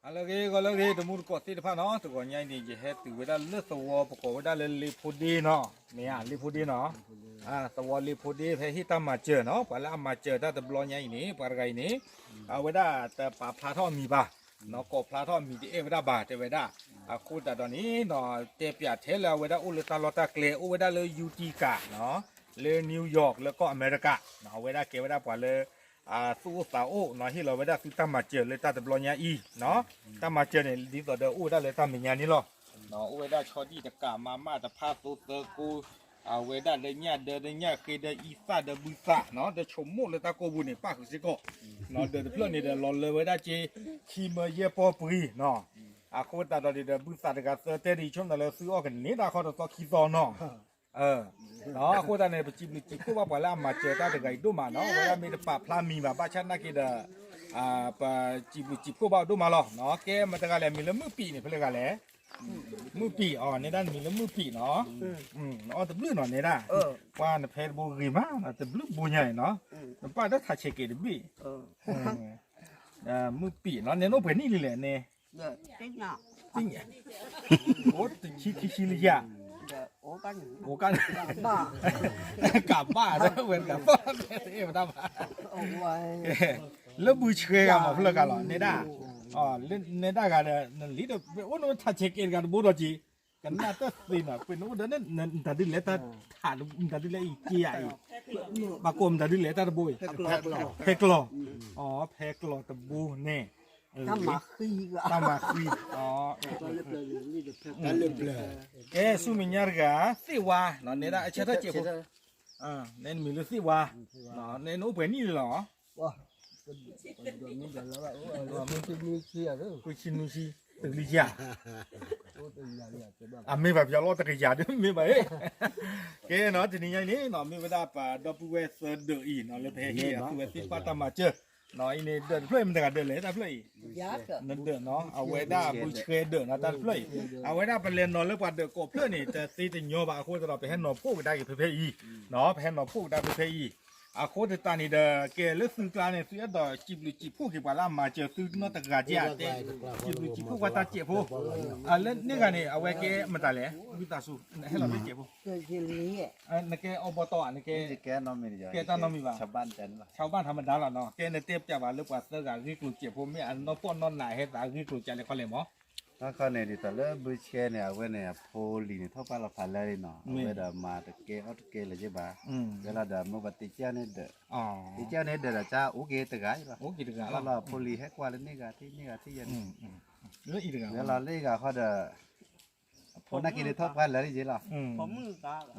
ဟါလၢအဂ့ၤ ဂီၤလၢအဂ့ၤ တမူတကိးသ့ၣ်တဖၣ်နီၤ, တဂီၤညါအံၤန့ၣ် ယဟဲတုၤဝဲဒၣ်လၢသဝီပကိးဝဲဒၣ်လၢလ့ဖိဒ့နီၤ, မ့ၢ်ဧါ လ့ဖိဒ့နီၤ, သဝီလ့ဖိဒ့ဖဲဟ့ၣ်တၢ်မၤစၢၤနီၤ, ပှၤလၢအမၤစၢၤတၢ်တဘျီညါအံၤန့ၣ် ပှၤတဂၤအံၤန့ၣ် အဝဲဒၣ်တပာ်ဖျါထီၣ်အမံၤဘၣ်, နီၤကိးဖျါထီၣ်အမံၤတအဲၣ်ဝဲဒၣ်ဘၣ် တဲဝဲဒၣ်, အဃိသတးဒီးန့ၣ်နီၤ တဲပၠးထဲလၢအဝဲဒၣ်အိၣ်လၢတၢ်လီၢ်တၢ်ကျဲ အိၣ်ဝဲဒၣ်လၢ Utica နီၤ, လၢ New York လၢကီၢ်အမဲရကၤ, အဝဲဒၣ်ကဲဝဲဒၣ်ပှၤလၢ သူၣ်အိၣ်သးအိၣ်နီၤ ဟ့ၣ်လီၤဝဲဒၣ်သုတၢ်မၤစၢၤလၢတၢ်တဘျီညါအံၤ, တၢ်မၤစၢၤန့ၣ် ဒ်သိးဒီးအိၣ်ဝဲဒၣ်လၢတၢ်မဲာ်ညါန့ၣ်လီၤ, အိၣ်ဝဲဒၣ်ဆီဒံၣ်တကး မၤမၣ်တဖၣ် သိသၢကိ, အဝဲဒၣ်ဒီးညၣ်ဒၢ ဒီးညၣ်ဃ့ ဒီးအံသၣ်ဒီးဘုသၣ်နီၤ ဒီးဆိကမိၣ်လၢတၢ်ကိၢ်ပူၤန့ၣ် ပၣ်ဃုာ်စ့ၢ်ကီး, ဒီးတဖျၢၣ်န့ၣ်ဒီးလီၤလၢဝဲဒၣ်က့ ခံမၢယဲၢ်ပီၢ်ပှ့ၤနီၤ, အဃိသတးဒီးန့ၣ်ဒီး ဘုသၣ်တဂၤသၢတဲဒ်အံၤ ဆိကမိၣ်သးလၢသုအီၣ်ကန့ၢ်တၢ်ခီဒီးသီခံသီနီၤ အဃိသတးန့ၣ် ပစံးဘျုးစံးဖှိၣ်ဘၣ်ပှၤလၢအမၤစၢၤတၢ်တဂၤအံၤဒိၣ်မးနီၤ, အဝဲဒၣ်မ့ၢ်တပာ်ဖျါမံၤဘၣ် ဘၣ်ဆၣ်နာ်က့ဒီး ပစံးဘျုးစံးဖှိၣ်ဘၣ်အီၤဒိၣ်မးလီၤ, ကဲမတၤတဂၤလဲၣ် မံၤလၢမုၢ်ပံာ်န့ၣ် ဖဲလဲၣ်ဂၤလဲၣ်, မုၢ်ပံာ်အီၤ နဲဒၣ်မံၤလၢမုၢ်ပံာ်နီၤ, အီၣ်တဘျုးနီၤ နဲဒၣ်, ပှၤနဖဲတဘိဂ့ၤမး တဘျုးဘိညါအံၤနီၤ, နပၢ်တၢ်ထးဆဲးကဲးတဘ့ၣ် မုၢ်ပံာ်နီၤ နဲနအိၣ်ပှဲၤနံၣ်လံလဲၣ်န့ၣ်, အိၣ်တဆံခံဆံလံယၤ, အိၣ်ကၣ်, ကးဘၣ်ဝဲကးဘၣ်, လၢဘုဆှဲဂၤမၤဖျၢၣ်ဂၤလီၤ နဲဒၣ်, နဲဒၣ်ဂၤဒီး နလံဒီး ပအိၣ်နထးဆဲးကဲးတဂၤတဘိဒီးက့ၤ, ကနၣ်တၢ်သ့နီၤ ပနအိၣ်ဒီး နတၢ်ဒုးလဲၤတၢ်ထး နတၢ်ဒုးလဲၤအံၤက့ၤယၤအံၤ, ဘၣ်ကိးမတၤဒုးလဲၤတၢ်တဘိအံၤ, ဖဲကျီ, ဖဲကျီတဘိန့ၣ်, တၢ်မၤဃံ, တၢ်မၤဃံ, ကဲဆူမဲာ်ညါတဂၤ, သ့ၣ်ဝါ, နဲဒၣ်အဆၢထၢၣ်စဲးဖိ, နဲနမံၤလၢသ့ၣ်ဝါ, နဲနအိၣ်ပှဲၤနံၣ်လံလီၤ, ဃုဆံနွံဆံ, တကလံၤယၤ, အမ့ၢ်ဘၣ်ပယီၤလီၤတကယၤဒ်မ့ၢ်ဘၣ်, ကဲနီၤ တနံၤညါအံၤန့ၣ်နီၤ မ့ၢ်ဝဲဒၣ်ပှၤဒီပုၢ်ဝဲၢ်သၢဒၢးအံၤနီၤ လၢပဟဲဟ့ၣ်သုဝဲသ့ၣ်တဖၣ်တၢ်မၤစၢၤ, အံၤန့ၣ်ဒၢးတဖျၢၣ်အံၤမတၤတဂၤဒၢးလဲၣ်တၢ်တဖျၢၣ်အံၤ, နဒၢးနီၤ အဝဲဒၣ်ဘုဆှဲဒၢးနီၤတၢ်တဖျၢၣ်အံၤ, အဝဲဒၣ်ပလဲၤနီၤလၢပှၤဒၢးကိးဖျၢၣ်န့ၣ် တသ့တညီဘၣ်အဃိသတးဒီး ပဟဲနီၤဖှိၣ်ကဒါက့ၤဖဲဖဲအံၤ, ပဟဲနီၤဖှိၣ်ကဒါဖဲဖဲအံၤ, အဃိသတးန့ၣ်ဒီး ကဲလၢသုကျါန့ၣ် သုအဲၣ်ဒိးစံးဘျုးစံးဖှိၣ်က့ၤပှၤလၢအမၤစၢၤသုနီတဂၤဧါ, စံးဘျုးစံးဖှိၣ်ပှၤတၢ်စဲးဖိ, လၢန့ၢ်ဂၤန့ၣ် အဝဲကဲမတၤလဲၣ် ဝံသးစူၤ ဟဲလီၤဖဲစဲးဖိ, နကဲအီဘီတီၢ်ဧါ နကဲ, ကဲတၢ်နီတမံၤဘၣ်, ဆၢဘၣ်ထမဒါလီၤနီၤ, ကဲနတဲပၠးဘၣ်လၢပှၤသၢဂၤဂ့ၢ်ကျိၤစဲးဖိ မ့ၢ်အနီၢ်ပီၢ်နီၢ်နးဟဲသးဂ့ၢ်ကျိၤကလဲၣ်ခီလဲၣ်မး တၢ်ခီန့ၣ် ဒ်သိးလၢဘုဆှဲန့ၣ် အဝဲန့ၣ် အဖိလံၤန့ၣ် ထီၣ်ပှၢ်လီၤဖးလၢလံနီၤ, အဝဲဒီးမၤတကဲအီၣ်တကဲလၢၤယ့ၢ်ဘၣ်, ဝဲလီၤဒီးမိၢ်ပှၢ်တ့ကၢ်န့ၢ်ဒၢး, တ့ကၢ်န့ၢ်ဒၢးဒီး ကၢ်အိၣ်က့ၤတဂၤယ့ၢ်လီၤ, လီၤလီၤအဖိလံၤဟဲကွၢ်လၢန့ၢ်ဂၤထံၣ်န့ၢ်ဂၤထံၣ်ယဲၢ်န့ၣ်, ဝဲလီၤလၢဂၤဃီဒီး အဖိနာ်က့န့ၣ် ထီၣ်ပှၢ်လၢလံယ့ၢ်လီၤ, အဖိမုၣ်တဂၤ,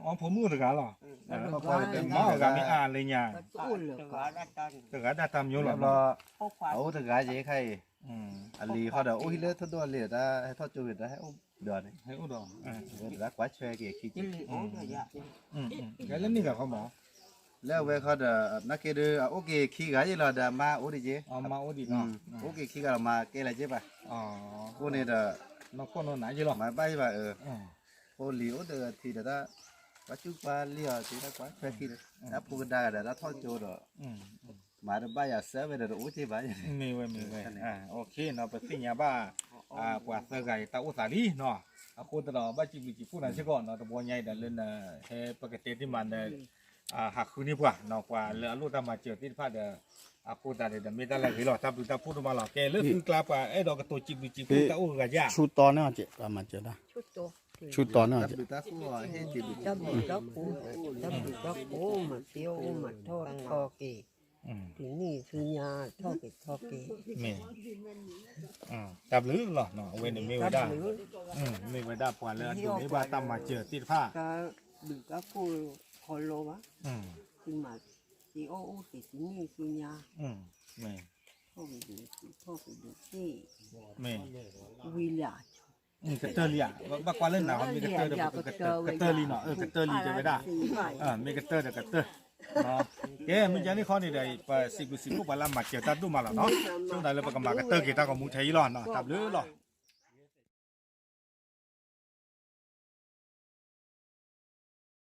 အဖိမုၣ်တဂၤလီၤ, ထီၣ်ပှၢ်လၢမၤအီၣ်ဂၤမ့ၢ်အါလၢညါ, တဂၤဒၣ်တၢ်မၠိလီၤ, အအိၣ်တဂၤယ့ၢ်ခါအံၤ, အလံၤဃီဒီး အိၣ်ဟံးလၢထီၣ်ဒိၣ်အလံၤဒီး ဟဲထီၣ်ကၠိက့ၤဒီး ဟဲအိၣ်ဒီးန့ၣ်, ဟဲအိၣ်ဒီး, ကွၢ်ဆွဲက့ၤခံက့ၤ, လၢန့ၢ်ဂၤဃီမး, လၢအဝဲဃီဒီး နာ်က့ဒီး အအိၣ်က့ၤခံဂၤယ့ၢ်လီၤဒီး အမါအိၣ်ဒံးက့ၤ, အိၣ်က့ၤခံဂၤဒီး မၤကဲလၢၤက့ၤဘၣ်, အဃိန့ၣ်ဒီး နီၢ်ကီၢ်နီၢ်နးယ့ၢ်လီၤ, မၤဘၣ်ယ့ၢ်ဘၣ်အၢ, ဖိလံၤအိၣ်ဒီးထံးဒီးတၢ်, ကွၢ်စူၣ်ကွၢ်လံအီၤက့ၤ တၢ်ကွၢ်ဆွဲခံဒီး, တၢ်ဖိကဒါဂၤဒီး တၢ်ထီၣ်ကၠိဒီး မၤတဘၣ်ယၤစၢၤဝဲဒီး တအိၣ်က့ၤဘၣ်, မ့ၢ်ဝဲမ့ၢ်ဝဲ, ပသ့ၣ်ညါဘၣ်, ပှၤသၢဂၤအံၤတၢ်အိၣ်သးလံနီၤ, အဃိသတးဒီး ဘၣ်စံးဘျုးစံးဖှိၣ်နၤစ့ၢ်ကီးနီၤ, တဘျီညါအံၤဒီးလၢနဟဲပကတဲတ့ၢ်မးန ဟးဃုန့ၢ်ပှၤနီၤ, ပှၤလၢအလိၣ်တၢ်မၤစၢၤသ့ၣ်တဖၣ်ဒီး, အဃိသတးန့ၣ်ဒီး မ့ၢ်တၢ်လၢအဂ့ၤလီၤ, တၢ်ဘျုးတၢ်ဖှိၣ်ဒိၣ်မးလီၤ, ကဲလၢသုကျါပှၤအဲၣ်ဒိးကတိၤစံးဘျုးစံးဖှိၣ်တၢ်အိၣ်ဂၤဧါ, ဆူတီန့ၣ်, မၤစၢၤတၢ် ဆူတီန့ၣ်, တၢ်ဘျုးတၢ်ဖှိၣ်, တၢ်ဘျုးတၢ်ဖှိၣ်, မၤသ့အိၣ်မၤထီၣ်ထီၣ်က့ၤ, တုၤနံၣ်ဆူညါထီၣ်က့ၤထီၣ်က့ၤ, မ့ၢ်, တၢ်ဘျုးလီၤ, အဝဲန့ၣ်မ့ၢ်ဝဲဒၣ်, မ့ၢ်ဝဲဒၣ်ပှၤလၢအဒိးန့ၢ်ဘၣ်တၢ်မၤစၢၤသ့ၣ်တဖၣ်, တၢ်ဘျုးတၢ်ဖှိၣ်ခီလီၤဘၣ်, သုမၤသ့အိၣ်အိၣ်က့ၤတုၤနံၣ်ဆူညါ, ထီၣ်က့ၤဒိၣ်ထီၣ်က့ၤဒိၣ်သ့ၣ်, မ့ၢ်, ဝံၤလၢ ကတၢၢ်လံဧါ, ဘၣ်ကွၢ်လၢနၤ မ့ၢ်ကတၢၢ်ဒီး, ကတၢၢ်လံနီၤ, ကတၢၢ်လံတဲဝဲဒၣ်, မ့ၢ်ကတၢၢ်ဒီးကတၢၢ်, ကဲ မ့ၢ်ကန့ၣ်ခီန့ၣ်ဒီး ပစံးဘျုးစံးဖှိၣ်ပှၤလၢအမၤစၢၤတၢ်ဒိၣ်မးလီၤနီၤ, ဆိကမိၣ်သးလၢပကမၤကတၢၢ်က့ၤတၢ်ဂီၤမူထဲအံၤလီၤနီၤ, တၢ်ဘျုးလီၤ.